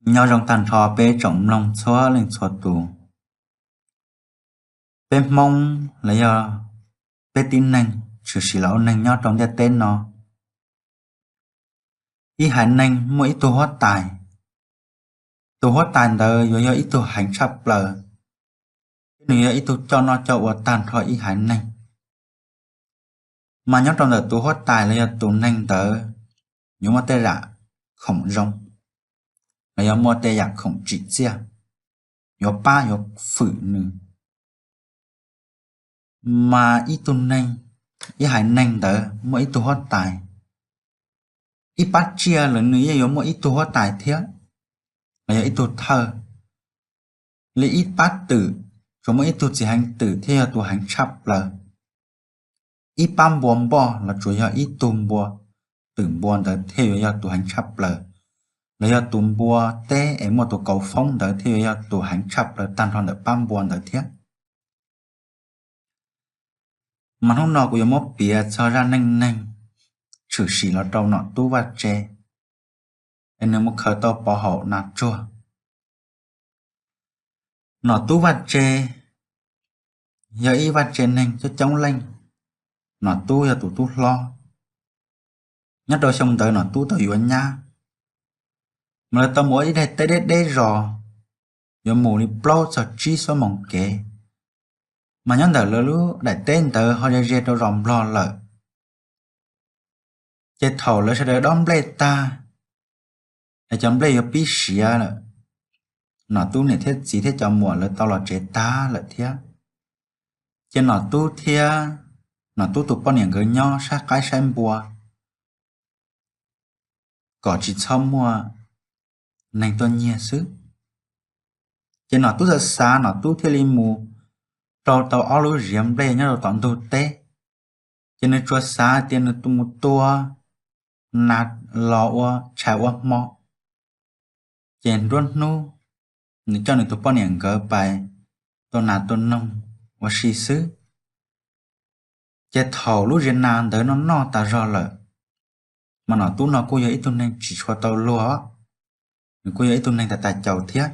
Nyob zoo tag nrho peb tsoom mloog txhua leej txhua tus. Peb Hmoob los yog peb tib neeg tshwm sim los ua neeg nyob rau ntiaj teb no, ib haiv neeg muaj ib tug huab tais. Tus huab tais ntawd yuav yog ib tug heev tshaj plaws, thiab nws yog ib tug coj noj coj ua tag nrho ib haiv neeg. Mas nyob rau ntawm tus huab tais los yog tus neeg ntawd yuav muaj tej yam khoom zoo, los yog muaj tej yam khoom tsim txiaj, yuav pab yuav fwm nws. Mas ib tug neeg, ib haiv neeg ntawd muaj ib tug huab tais, ib pab tsiaj los nws yeej yuav muaj ib tug huab tais thiab, los yog ib tug thawj. Li ib pab twm tsuas muaj ib tug txiv heev twm thiaj yog tus heev tshaj plaws. Ib pab npua npoj los tsuas yog ib tug npua, twm npua ntawd thiaj yuav yog tus heev tshaj plaws, los yog tus npua teb es muaj tus kaus foob ntawd thiaj yuav yog tus heev tshaj plaws tag nrho ntawm pab npua ntawd thiab. Mas hnub no kuv yuav muab piav txog zaj neej neeg tshwm sim los rau Nom Tub Vaj Tse, es nws mus khaws tau pov haum Nas Tsuag. Nom Tub Vaj Tse yog ib vaj tse neeg coob coob leej. Nom Tub yog tus tub hlob. Nyob rau xyoo ntawd Nom Tub tau yuav nyab, mas lawv tau mus ua ib daim teb deb deb zos, yuav mus li plaub txog tsib xuab moos kev. Mas nyob ntawm lawv lub daim teb ntawd ho ze ze rau zos Nplog lawm. Ces thaum lawv sawv daws dob nplej tag, es cov nplej yuav pib siav lawm, Nom Tub niam thiab txiv thiab cov muam lawv tau los tsev tag lawm thiab. Ces Nom Tub thiab Nom Tub tus poj niam nkawd nyob saib qaib saib npua kom tsis txhob muaj neeg tuaj nyiag xwb. Ces Nom Tub xav xav, Nom Tub thiaj li mus rau tau ob lub ziav nplej nyob rau tom ntug teb. Ces nws tsuas xav tias nws mus tua nas los ua tshais ua hmo, ces nruab hnub nws coj nws tus poj niam nkawd pais tua nas tua noog ua si xwb. Ces thaum lub ziav nas ntawd noj noj tas zog lawm, mas Nom Tub no kuj yog ib tug neeg tsis tshua tau luag, nws kuj yog ib tug neeg tas tas caus thiab.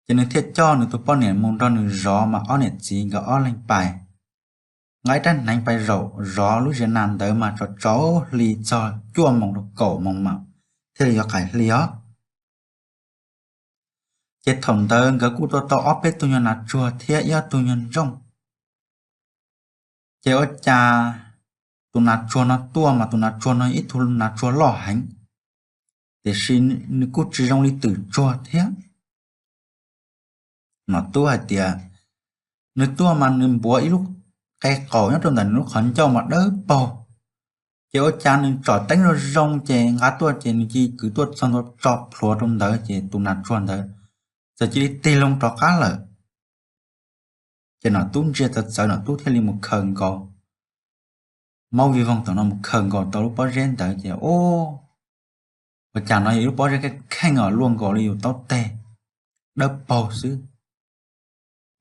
Ces nws thiaj coj nws tus poj niam mus nrog nws zov, mas ob niam txiv nkawd ob leeg pais. Nqa ib rab hneev pais zaum zov lub ziav nas ntawd mas tsaus tsaus hli txog cuaj moos rau kaum moos mas thiaj li yuav qais hli os. Ces thaum ntawd nkawd kuj tua tau ob peb tug nyuag nas tsuag thiab ib ob tug nyuag ntsooj. Ces ua cas tus nas tsuag no tuaj mas tus nas tsuag no ib tug nas tsuag loj heev, tiam sis nws kuj tsis zoo li twm tsuag thiab. Nom Tub hais tias nws tuaj mas nws npuav ib lub qe qaum nyob rau ntawm nws lub qhov ncauj mas dawb paug. Ces ua cas nws tsom teeb zoo zoo ces nqa tuaj ces nws cia li kwv tuaj txog ntua tso plhuav rau ntawd ces tus nas tsuag ntawd txawm cia li tig loo rov qab lawm. Ces Nom Tub ntsia txawv txawv, Nom Tub thiaj li mus khaws nkaus, maub vij voog tom no mus khaws nkaus tau lub pob zeb ntawd ces ua cas no yog ib lub pob zeb kheej os, luaj nkaus li yus taub teg, dawb paug xwb.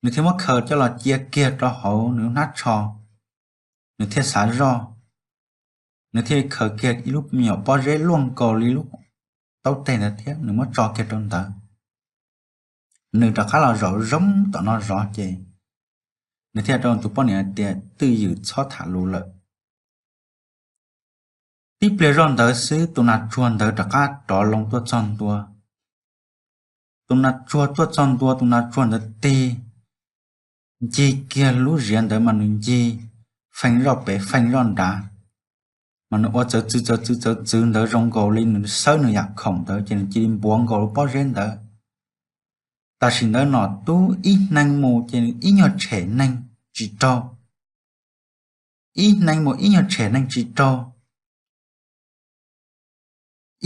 Nws thiaj muab khaws coj los cia kiag rau hauv nws lub hnab tsho, nws thiaj xav zoj, nws thiaj li khaws kiag ib lub me nyuam pob zeb luaj nkaus li lub taub teg ntawd thiab nws muab tso kiag rau ntawd. Nws rov qab los zaum zoo tom no zov ces nws thiaj rau tus poj niam hais tias twj ywm txhob tham lus lawm. Tib pliag zoj ntawd xwb tus nas tsuag ntawd rov qab rov loo tuaj txog ntua. Tus nas tsuag tuaj txog ntua, tus nas tsuag ntawd tig ncig kiag lub ziav ntawd mas nws ncig feej zoj pem feej zoj nrad, mas nws ua txawv txwv txawv txwv txawv txwv ntawd zoo nkaus li nws xawb nws yam khoom ntawd ces nws cia li npuav nkaus lub pob zeb ntawd. Tam sim ntawd Nom Tub ib hneev mus ces nws ib nyuag tshem neeg tsis raug, ib hneev mus ib nyuag tshem neeg tsis raug.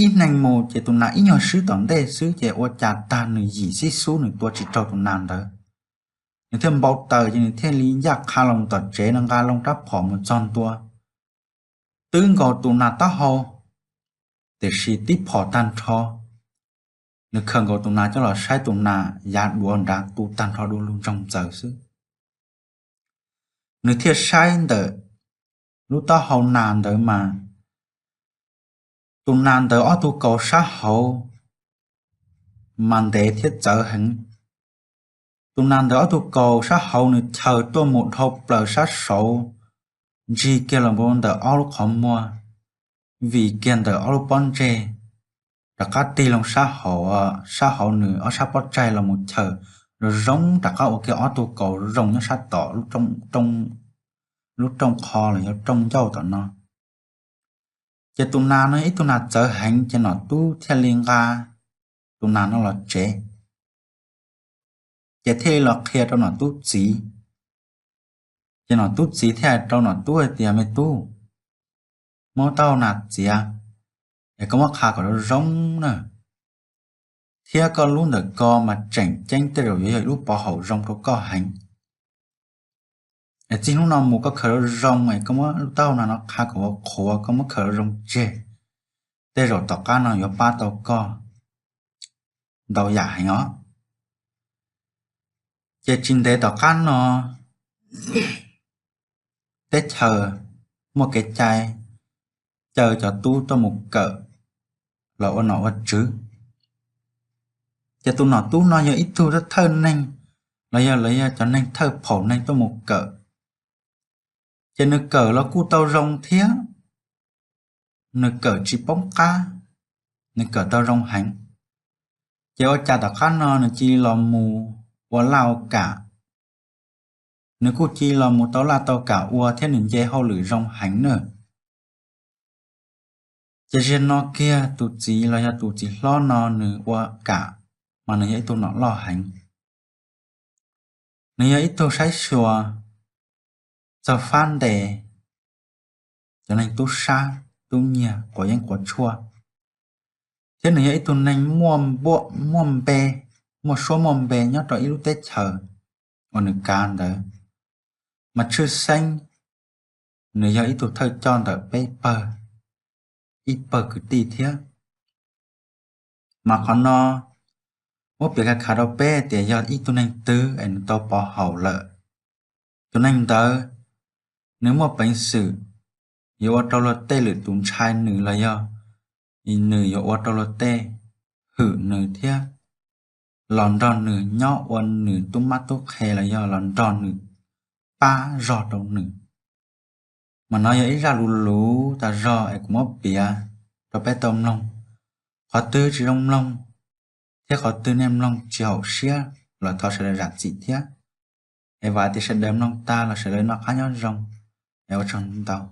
Ib hneev mus ces tus nas ib nyuag swb tom ntej xwb ces ua cas tag nws yim xib xub nws tua tsis raug tus nas ntawd. Nws thiaj npau taws ces nws thiaj li ncaj qha los tom tsev no nqa loo rab phom mus txog ntua. Twb nkaus tus nas taub hau, tiam sis tib phom tag nrho. Nws khaws nkaus tus nas coj los saib tus nas yav duav nrad tu tag nrho du lug ntsoog txawv xwb. Nws thiaj saib ntawm lub taub hau nas ntawd mas tus nas ntawd ob tug kaus sab hauv mas ntev thiab txawv heev. Tus nas ntawm ob tug kaus sab hauv nws chaws tuaj mus dhau plaws sab saud, ntsig kiag los mus ntawm ob lub qhov muag, vim kiag ntawm ob lub pob ntseg, rov qab tig loo sab hauv, sab hauv nws ob sab pob tsaig los mus chaws zoo zoo, rov qab ua kiag ob tug kaus zoo nyob sab tom lub rooj qho los yog rooj ncauj tom no. Ces tus nas no ib tug nas txawv heev, ces Nom Tub thiaj li nqa tus nas no los tsev, ces thiaj li los qhia rau Nom Tub txiv. Ces Nom Tub txiv thiaj hais rau Nom Tub hais tias, Me tub, muab taub hau nas txiav, es koj muab qha kom zoo zoo na, thiab koj lub ntawm ko mas tseem ceeb tej zaum yuav yog ib lub pov haum zoo rau koj heev. Es txij hnub no mus koj khaws zoo zoo, es koj muab lub taub hau nas no qha kom ua qhuav, koj muab khaws zoo zoo tseg, tej zaum tom qab no yuav pab tau koj ntau yam heev os. Ces tsis ntev tom qab no, teb chaws muaj kev cai caw cov tub tuaj mus kawm los ua nom ua tswv. Ces tus Nom Tub no yog ib tug thawj neeg, los yog lawv yog cov neeg thawj phaum neeg tuaj mus kawm. Ces nws kawm los kuj tau zoo thiab, nws kawm tsis poob qab, nws kawm tau zoo heev. Ces ua cas tom qab no nws cia li los mus ua laj ua kam, nws kuj cia li los mus tau laj tau kam ua thiab nws nce hauj lwm zoo heev na. Ces zaum no kiag tus txiv los yog tus txiv hlob no nws ua kam, mas nws yog ib tug nom loj heev. Nws yog ib tug saib xyuas txog fab ntes cov neeg tub sab tub nyiag quav yeeb quav tshuaj, thiab nws yog ib tug neeg muaj npe, muaj suab muaj npe nyob rau ib lub teb chaws uas nws kav ntawd, mas tshwj xeeb nws yog ib tug thawj coj ntawm peb pawg, ib pawg kwv tij thiab. Mas qhov no muab piav khav khav rau peb tias yog ib tug neeg twg es nws tau pov haum lawm, tus neeg ntawd nws muaj peev xwm yuav ua rau luag tej lwm tus ntshai nws los yog nws yuav ua rau luag tej hwm nws thiab los nrog nws nyob ua nws tub mab tub qhe los yog los nrog nws pab zog rau nws. Mas no yog ib zaj lus luv tas zog es kuv muab piav rau peb tau mloog. Qhov twg tsis zoo mloog thiab qhov twg nej mloog tsis haum siab los thov sawv daws zam txim thiab. Es vam tias sawv daws mloog tag los sawv daws noj qab nyob zoo, es ua tsaug ntau.